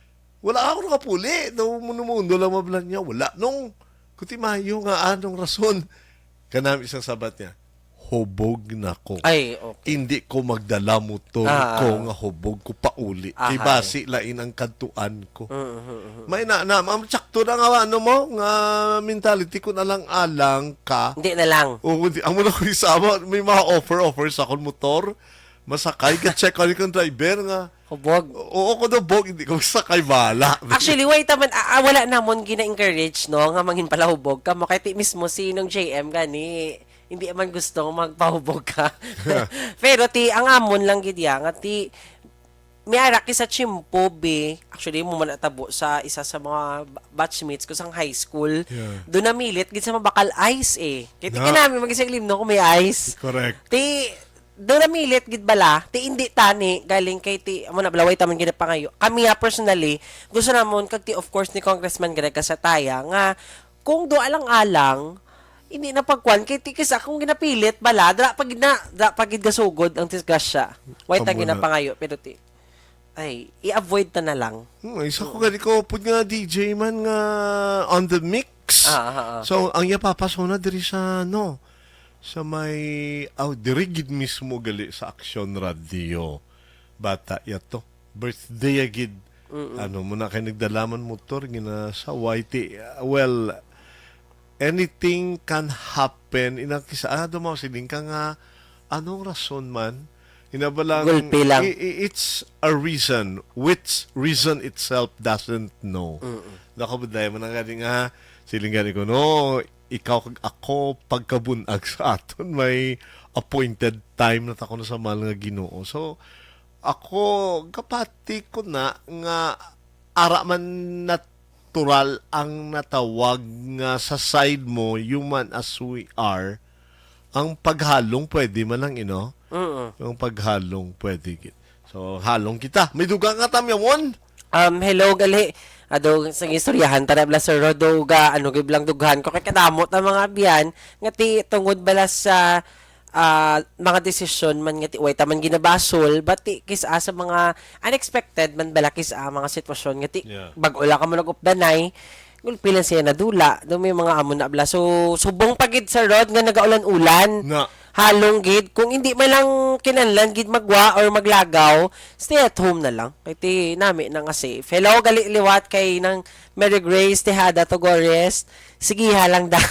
Wala ako nakapuli. Daw mundo-mundo lang mablan niya. Wala nung kutimayo nga anong rason. Kanami isang sabat niya, "Hubog na ko. Ay, okay. Hindi ko magdala motor Ah. ko nga hubog ko pauli. Kay Ahay. basi lain ang kadtuan ko." Mhm, mhm. May na, na, ma'am, sakto na nga, ano mo, nga mentality ko na lang alang ka. Hindi na lang. Oo, hindi. Amo na ko isama, may mga offer, offer sa akong motor. Masakay, ga-check ko yung driver nga, Hubog. Oo, ko daw, bog, hindi ko sakay bala. Actually, wait, taman, ah, ah, wala namon gina-encourage, no, nga mangin palahubog ka mo. Kay ti mismo si Nong J M gani, hindi man gusto nga magpahubog ka. Pero ti, ang amon lang gid ya, nga ti, may ara ki sa tiyempo, be. Actually, mo man natabo sa isa sa mga ba- batchmates ko sang high school. Yeah. Doon namilit gid sa mabakal ice, eh. Kaya ti Na- kinami, mag-isang limno kung may ice. Correct. Ti, Doon namilit gid bala, ti hindi tani, galing kay ti, amo na, balaway taman ginapangayo. Kami, ah, personally, gusto namon, kag ti, of course, ni Congressman Greg Casataya, nga kung do alang-alang, hindi na pagkuan, kay ti, kisa kung ginapilit bala, dra pa gid na, dra pa gid gasugod ang disgrasya. Way ta Amo na. ginapangayo, pero ti, ay, i-avoid ta na lang. Hmm, isa ko gani ko, pud nga D J man nga on the mix. Ah, ah, ah. So, ang iya papa, so na diri sa, no, sa may, aw, diri gid mismo gali sa Aksyon Radio. Bata ya to. Birthday ya gid. Mm-mm. Ano mo na kay nagdalaman motor, gina sa Y T. Uh, well, anything can happen. Ina kisa, ah, dumaw siling ka nga, anong rason man? Ina ba lang, Gulpi lang. i- i- it's a reason which reason itself doesn't know. Mm-mm. Nakabudlay mo na gani nga, siling gani ko, no, ikaw kag ako, pagkabunag sa aton, may appointed time na ta kuno sa mahal nga Ginoo. So, ako, kapati ko na nga ara man natural ang natawag nga sa side mo, human as we are, ang paghalong pwede man lang, ino? Mm. Ang paghalong pwede gid. So, halong kita. May dugang nga tamyamon? Um, hello, gali. Ado, sa istoryahan, tara, bla, Sir Rodo, ga, ano, gid lang dughan ko, kay kadamo ta mga abyan, nga ti, tungod bala sa, ah, mga desisyon man nga ti, way ta man ginabasol, but ti, kis-a sa mga unexpected man bala, kis-a mga sitwasyon nga ti, Yeah. bag-o lang ka mo nag-updanay, gulpi lang siya nadula, do may mga amo na, bla. So, subong pa gid, Sir Rod, nga nagaulan-ulan. Na. halong gid. Kung hindi man lang kinahanglan gid magwa or maglagaw, stay at home na lang. Kay ti nami na nga safe. Hello, gali liwat kay nang Mary Grace Tejada Togores. Sige, ha lang da.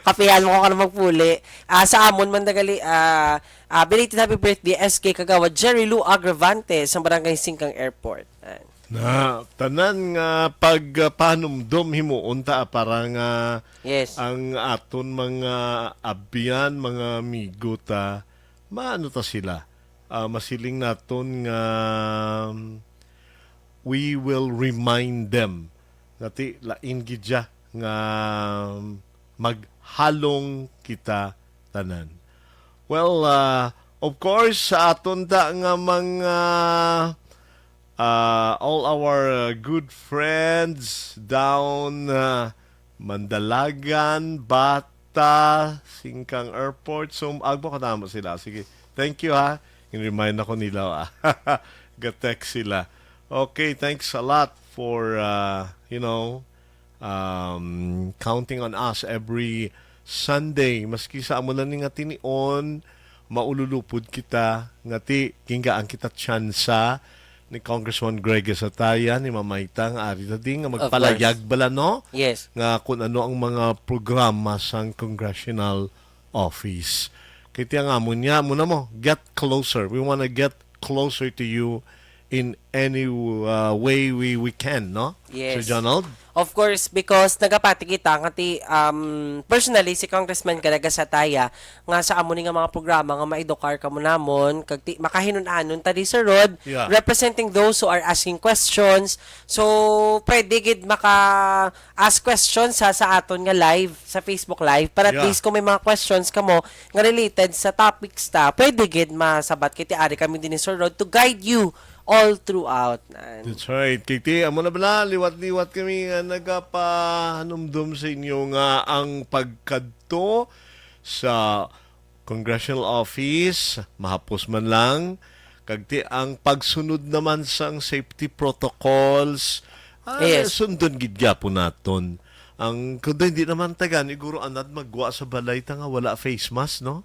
Kapihan mo ko ka na magpuli. Ah, sa amon man da gali, ah, ah, belated happy birthday, S K Kagawad Jerry Lou Agravante sa Barangay Singkang Airport. Ah. Na, tanan nga pagpanumdom himuon ta para nga Yes. ang aton mga abyan, mga amigo ta, maano ta sila? Ah, masiling naton nga, um, we will remind them nga ti lain gid siya nga maghalong kita tanan. Well, ah, of course, sa aton ta nga mga, ah, all our, uh, good friends down, uh, Mandalagan, Bata, Singkang Airport. So, agbo ko tama sila. Sige. Thank you, ha. In-remind ako nila, ah. Ga-text sila. Okay, thanks a lot for, uh, you know, um, counting on us every Sunday. Maski sa amo lang ni nga tinion, maululupod kita, nga ti, gingaan kita tsansa ni Congressman Greg Sataya, ni Mamayta, nga ari ta di, nga Of magpalayag course. bala, no? Yes. Nga kung ano ang mga programa sang congressional office. Kay ti ang amon niya, muna mo, get closer. We wanna get closer to you in any, uh, way we, we can, no? Yes. Sir Donald? Of course, because nagapati kita nga ti, um, personally, si Congressman Greg Sataya, nga sa amo ni nga mga programa nga maedukar kamo namon, kag ti, makahinun-anon ta di, Sir Rod, Yeah. representing those who are asking questions. So, pwede gid maka-ask questions sa, sa aton nga live, sa Facebook Live, para at Yeah. least kung may mga questions kamo nga related sa topics ta, pwede gid masabat kay ti ari kami din ni Sir Rod to guide you all throughout. Nan. That's right. Kay ti, amo na bala, liwat-liwat kami nga nagapahanumdom sa inyo nga ang pagkadto sa congressional office, mahapos man lang, kag ti ang pagsunod naman sang safety protocols, ah, Yes. sundon gid gyapon naton. Ang, kundi hindi naman taga, siguro anad magwa sa balay ta nga wala face mask, no?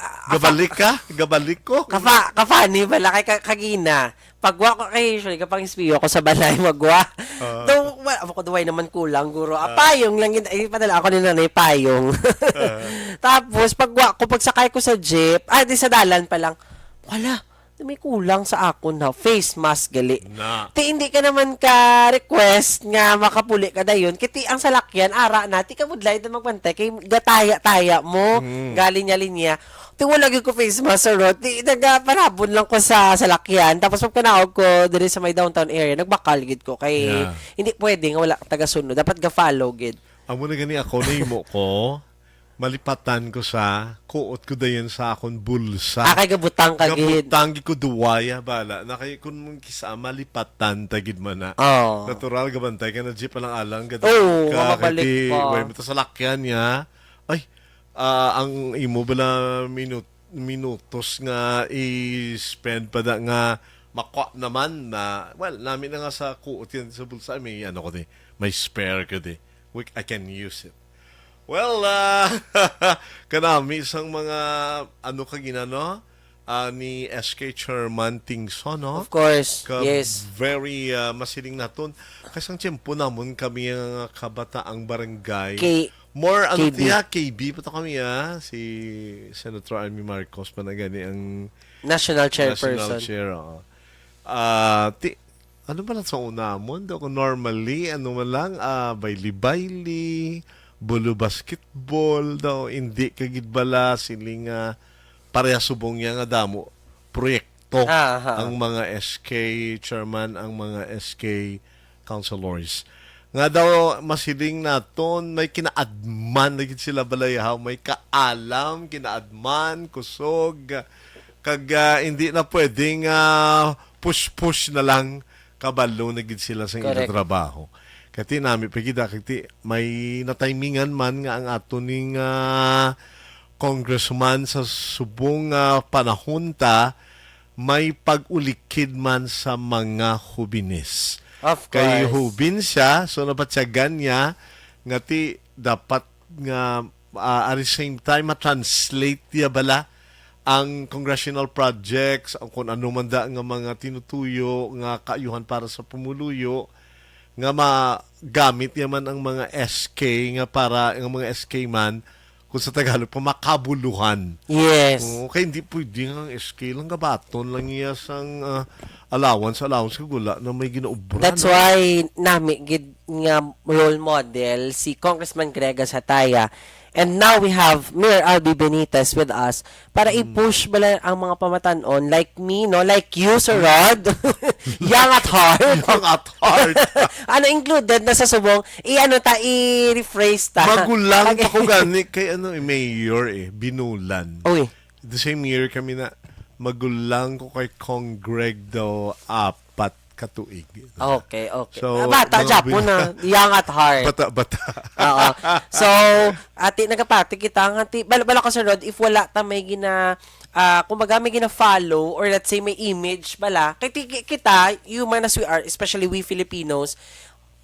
Ah, Gabalik ka? Gabalik ko? Kafa, kafani bala kay ka, kagina. Pagwa ko kay usually kapag espiyo ko sa balay magwa. Ah. Do, wa, amo ko duway naman kulang, guro. Ah, Ah. payong lang yun. Ay, padala ako ni nanay payong. Ah. Tapos, pagwa ko, pagsakay ko sa jeep, ah, di sa dalan pa lang, wala, may kulang sa akon na face mask gali. Na. Ti, hindi ka naman ka request nga makapuli ka dayon. Kiti ang salakyan, ara na, ti ka budlay na magbantay, kay gataya-taya mo, Mm. gali niya linya. Ti wala gyud ko face mask sa road. Ti nagaparabon lang ko sa salakyan. Tapos pag panaog ko diri sa may downtown area, nagbakal gid ko kay Yeah. hindi pwede nga wala taga sunod. Dapat ga-follow gid. Amo na gani ako, nahimo ko. Malipatan ko sa kuot ko dayon sa akon bulsa. Ah, kay gabutang ka gid. Gabutang gid ko duwaya, bala. Na kay kun mong kisa, malipatan ta gid man na. Oo. Natural, gabantay ka na, jeep, alang-alang, gad-, Oo, ka, mabalik kay pa. Way mo ta salakyan niya. Ay, ah, ang imo bala minut-, minutos nga i-spend pa da nga makwa naman na, well, nami na nga sa kuot yan sa bulsa, may ano ko di, may spare ko di. We, I can use it. Well, ah, kanami sang mga, ano ka ginano, ah, ni S K Chairman Tingso, no? Of course, Ka yes. very, ah, masiling naton. Kasang tiyempo namon kami nga kabataang barangay. Kay More ano K B. tiya, K B pa to kami, ah. Si Senator Amy Marcos pa na gani ang National national chairperson. chair, oo. Ah, ti-, ano ba lang sa una mo? Daw ko normally, ano man lang, ah, bayli-bayli, bulu basketball, daw, hindi ka gid bala, siling, ah, pareha subong niya nga damo, proyekto Ah, ha. ang mga S K chairman, ang mga S K councilors. Nga daw, masiling naton, may kinaadman na gid sila balay, ha, may kaalam, kinaadman, kusog, kag, ah, hindi na pwedeng, ah, push-push na lang, kabalo na gid sila sa ila Correct. trabaho. Kati nami pa gid, ah, kati may natimingan man nga ang ato ning, ah, congressman sa subong nga panahon ta may pag-ulikid man sa mga hubines. Of Kay course. hubin siya, so nabatyagan niya nga ti dapat nga ah, at the same time, ma-translate niya bala ang congressional projects, ang kung ano man da nga mga tinutuyo nga kaayuhan para sa pumuluyo, nga magamit niya man ang mga S K nga para, ang mga S K man, kung sa Tagalog pa, makabuluhan. Yes. Oo, kay hindi pwede nga ang S K lang gabaton lang niya sang, ah, allowance, allowance kag wala na may ginaubra. That's why nami gid nga role model si Congressman Greg Gatzatea. And now we have Mayor Albi Benitez with us para i-push bala ang mga pamatan-on like me, no? Like you, Sir Rod. Young at heart. Young at heart. Ano included na sa subong? I-ano ta, i-rephrase ta. Magulang pa ko gani kay ano, eh, mayor eh, binulan. Uy. The same year kami na magulang ko kay Cong Greg daw apat ka tuig. Okay, okay. So, Ah, bata, mga Japon bi- na. Young at heart. Bata, bata. Oo. So, ati, nagapati kita nga ti, bala, bala ko sa road, if wala ta may gina, ah, kumbaga may gina-follow or let's say may image bala, kay ti-, kita, human as we are, especially we Filipinos,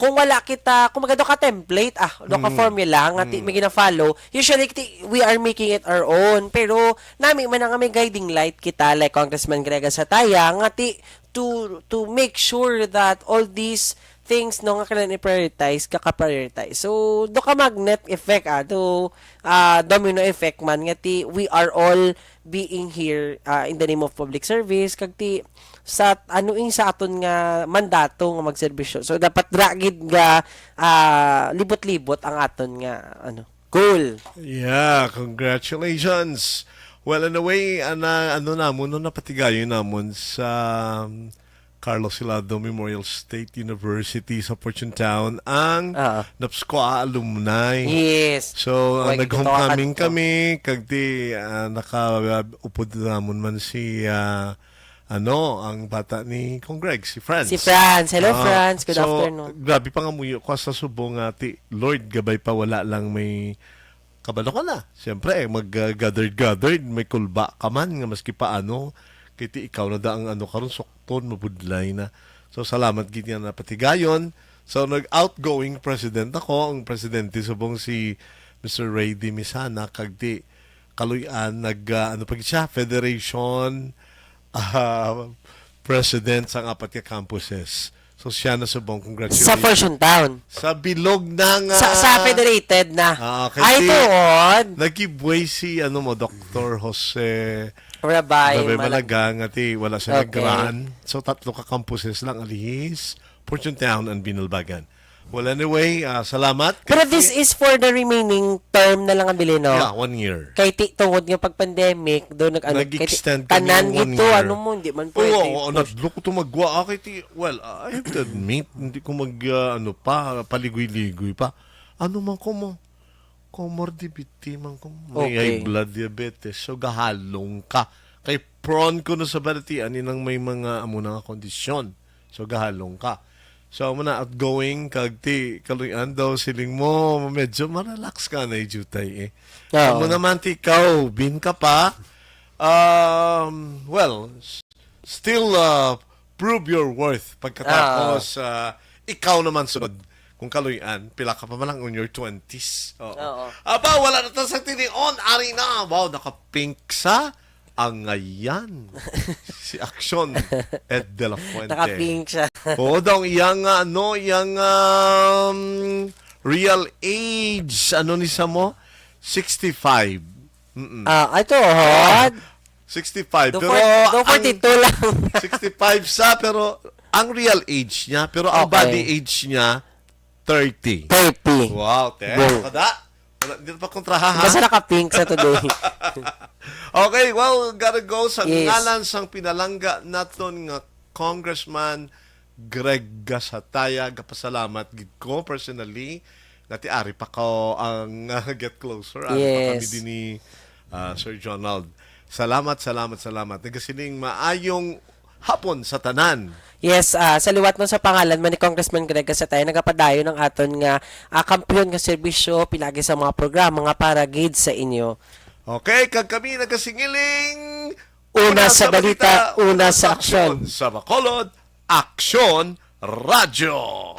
kung wala kita, kumbaga do ka template, ah, do ka Mm. formula nga ti, Mm. may gina-follow, usually ti, we are making it our own. Pero nami man nga may guiding light kita, like Congressman Greg Gatzatea, nga ti, to, to make sure that all these things, no, nga kailangan i-prioritize, kaka-prioritize. So, do ka magnet effect, ah, do, ah, domino effect man, nga ti, we are all being here, ah, in the name of public service, kag ti, sa, ano ing sa aton nga mandato nga magserbisyo. So, dapat ra gid nga, ah, libot-libot ang aton nga, ano, goal. Yeah, congratulations. Well, in a way, ana, ano namon, no, napatigayon namon sa, um, Carlos Hilado Memorial State University sa Fortune Town ang Ah. NAPSCOA alumni. Yes. So, ah, Wag nag-homecoming ito, kami, kag di, ah, nakaupod namon man si, ah, ano, ang bata ni Cong Greg, si Franz. Si Franz. Hello, Ah, Franz. Good so, afternoon. Grabe pa nga muyo ko sa subong nga ti, Lord, gabay pa wala lang may kabalo ka na. Siyempre, eh, mag, uh, gathered, gathered, may kulba ka man nga maski paano, kay ti ikaw na da ang ano karon, sukton, mabudlay na. So, salamat gid nga napatigayon. So, nag-outgoing president ako, ang presidente subong si Mister Ray D. Misana, kag ti kaluy-an, nag, uh, ano pa gid siya, federation, ah, president sang apat ka campuses. So, siya na subong, congratulations. Sa Fortune Town. Sa bilog na nga. Sa, sa federated na. Ah, kay Ay, si, tuod. Nag-give way si, ano mo, Doctor Jose Rabay Rabay Malaga. Malaga, nga ti, wala siya Okay. nag-run. So, tatlo ka campuses lang, Alihis, Fortune Town, and Binalbagan. Well, anyway, ah, salamat. Pero Kasi this is for the remaining term na lang ang bilin, no? Yeah, one year. Kay ti, tungod nga pag pandemic, do nag, ano, kay ti, Nag-extend kami tanan ng one gito, year. ano mo, hindi man Oo, pwede oo, i-push. Nadlo ko to magwa, ah, kay ti, well, ah, I have to admit, hindi ko mag, ah, ano pa, paligoy-ligoy pa. Ano man ko mo? Comorbidity man ko. May Okay. high blood, diabetes. So, gahalong ka. Kay prone ko no sa balatian, inang may mga amo na nga kondisyon. So, gahalong ka. So, amo na, outgoing, kag ti, kaluy-an daw, siling mo, medyo ma-relax ka na, jutay eh. Oo. Amo naman, ti, ikaw, bin ka pa, um, well, s-, still, uh, prove your worth pagkatapos, Oo. uh, ikaw naman sunod. Kung kaluy-an, pila ka pa man lang on your twenties. Oo. Oo. Aba, wala na ta sa tinion. Ari na. Wow, naka-pink sa angayan. Si Action Ed De La Fuente. Naka-pink siya. Oo, daw iyang, ah, ano, iyang, um, real age, ano ni sa mo? Sixty-five. Mm-mm. Ah, ito, hot. Sixty-five. Do Pero for-, do ang forty-two lang. Sixty-five sa, pero ang real age niya, pero ang Okay. body age niya, thirty. Thirty. Wow, te. Go. Kada? Wala, di pa kontraha, ha? Basta naka-pink sa today. Okay, well, gotta go sa Yes. ngalan sang pinalangga naton nga Congressman Greg Gatzatea, gapasalamat gid ko personally nga ti ari pa ko ang, uh, get closer. Ari pa kami Yes. din ni, uh, Sir Jonald. Salamat, salamat, salamat. Nagasiling maayong hapon sa tanan. Yes, ah, sa liwat man sa pangalan man ni Congressman Greg Gatzatea, nagapadayon ang aton nga, ah, kampiyon nga serbisyo, pinagi sa mga programa nga para gid sa inyo. Okay, kag kami nagasingiling Una sa balita, una sa aksyon. Sa Bacolod, Aksyon Radyo.